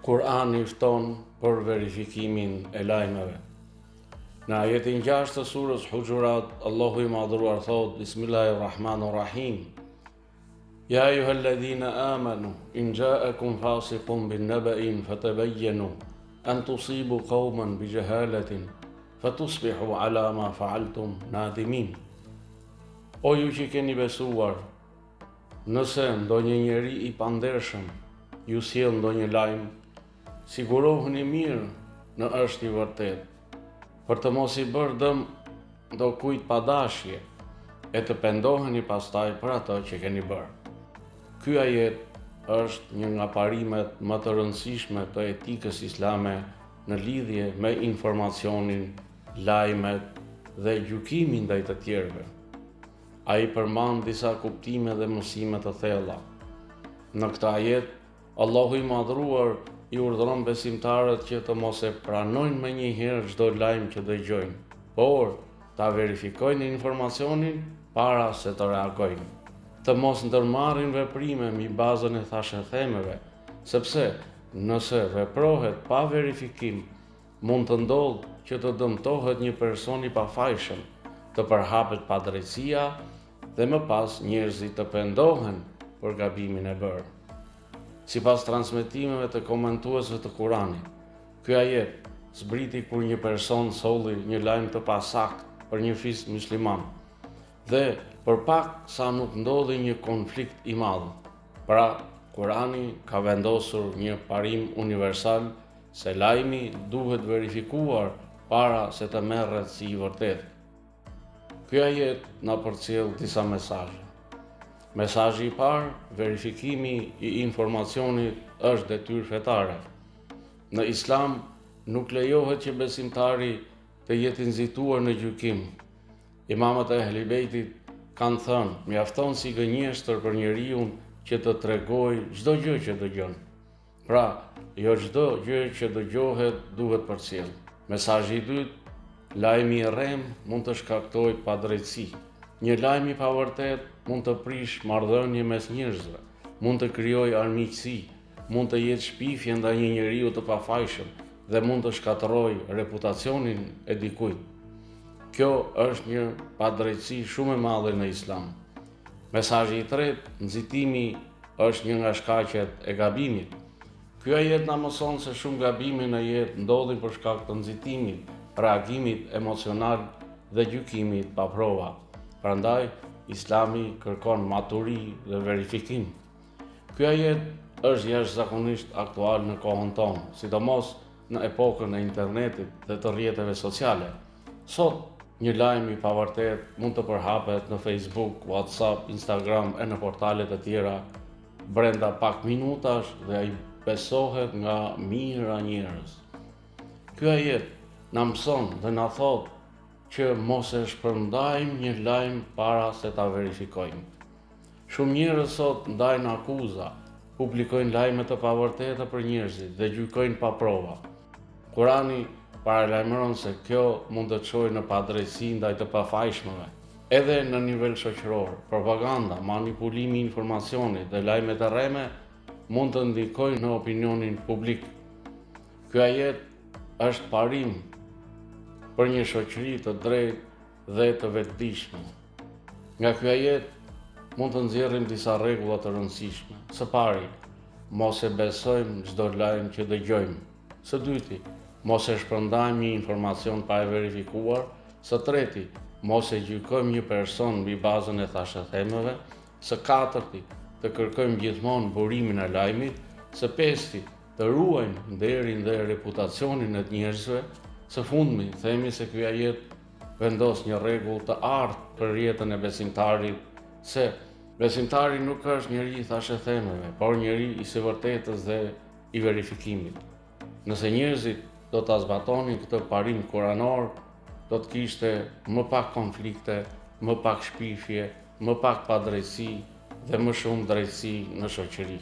Kur'ani fton për verifikimin e lajmeve. Në ajetin 6 të surës Huxhurat, Allahu i Madhëruar thotë Bismillahirrahmanirrahim. Ja ejuhalladhina amanu in ja'akum fasiqun bin naba'in fatabayyanu an tusibu qauman bi jahalatin fatusbihu ala ma fa'altum nadimin. O ju që keni besuar, Nëse ndonjë njeri i pandershëm ju sjell ndonjë lajm, sigurohuni mirë në është i vërtetë, për të mos i bërë dëm ndokujt pa dashje, e të pendoheni pastaj për atë që keni bërë. Ky ajet është një nga parimet më të rëndësishme të etikës islame në lidhje me informacionin, lajmet dhe gjykimin ndaj të tjerëve. Ai përmban disa kuptime dhe mësime të thella. Në këtë ajet, Allahu i Madhëruar i urdhëron besimtarët që të mos e pranojnë menjëherë çdo lajm që dëgjojnë, por ta verifikojnë informacionin para se të reagojnë. Të mos ndërmarrin veprime mbi bazën e thashethemeve, sepse nëse veprohet pa verifikim, Mund të ndodhë që të dëmtohet një person i pafajshëm, të përhapet padrejtësia dhe më pas njerëzit të pendohen për gabimin e bërë. Sipas transmetimeve të komentuesve të Kuranit, ky ajet zbriti kur një person solli një lajm të pasaktë për një fis mysliman dhe për pak sa nuk ndodhi një konflikt i madh. Pra, Kurani ka vendosur një parim universal se lajmi duhet verifikuar para se të merret si i vërtetë. Ky ajet na përcjell disa mesazhe. Mesazhi i parë, verifikimi i informacionit është detyrë fetare. Në Islam nuk lejohet që besimtari të jetë i nxituar në gjykim. Imamët e Ehli Bejtit kanë thënë, mjafton si gënjeshtër për njeriun që të tregojë çdo gjë që dëgjon. Pra, jo çdo gjë që dëgjohet duhet përcjellë. Mesazhi i dytë, lajmi i rremë mund të shkaktojë padrejtësi. Një lajm i pavërtetë mund të prishë marrëdhënie mes njerëzve, mund të krijojë armiqësi, mund të jetë shpifje ndaj një njeriu të pafajshëm dhe mund të shkatërrojë reputacionin e dikujt. Kjo është një padrejtësi shumë e madhe në Islam. Mesazhi i tretë, nxitimi është një nga shkaqet e gabimit. Ky ajet na mëson se shumë gabime në jetë ndodhin për shkak të nxitimit, reagimit emocional dhe gjykimit pa prova. Prandaj, Islami kërkon maturi dhe verifikim. Ky ajet është jashtëzakonisht aktual në kohën tonë, sidomos në epokën e internetit dhe të rrjeteve sociale. Sot, një lajm i pavërtetë mund të përhapet në Facebook, WhatsApp, Instagram e në portale të tjera brenda pak minutash dhe ai besohet nga mijëra njerëz. Ky ajet na mëson dhe na thotë që mos e shpërndajmë një lajm para se ta verifikojmë. Shumë njerëz sot ndajnë akuza, publikojnë lajme të pavërteta për njerëzit dhe gjykojnë pa prova. Kurani paralajmëron se kjo mund të çojë në padrejtësi ndaj të pafajshmëve. Edhe në nivel shoqëror, propaganda, manipulimi i informacionit dhe lajmet e rreme mund të ndikojnë në opinionin publik. Ky ajet është parim për një shoqëri të drejtë dhe të vetëdijshme. Nga ky ajet mund të nxjerrim disa rregulla të rëndësishme. Së pari, mos e besojmë çdo lajm që dëgjojmë. Së dyti, mos e shpërndajmë një informacion pa e verifikuar. Së treti, mos e gjykojmë një person mbi bazën e thashethemeve. Së katërti, të kërkojmë gjithmonë burimin e lajmit. Së pesti, të ruajmë nderin dhe reputacionin e njerëzve. Së fundmi, themi se ky ajet vendos një rregull të artë për jetën e besimtarit se besimtari nuk është njeri i thashethemeve, por njeri i së vërtetës dhe i verifikimit. Nëse njerëzit do ta zbatonin këtë parim kuranor, do të kishte më pak konflikte, më pak shpifje, më pak padrejtësi dhe më shumë drejtësi në shoqëri.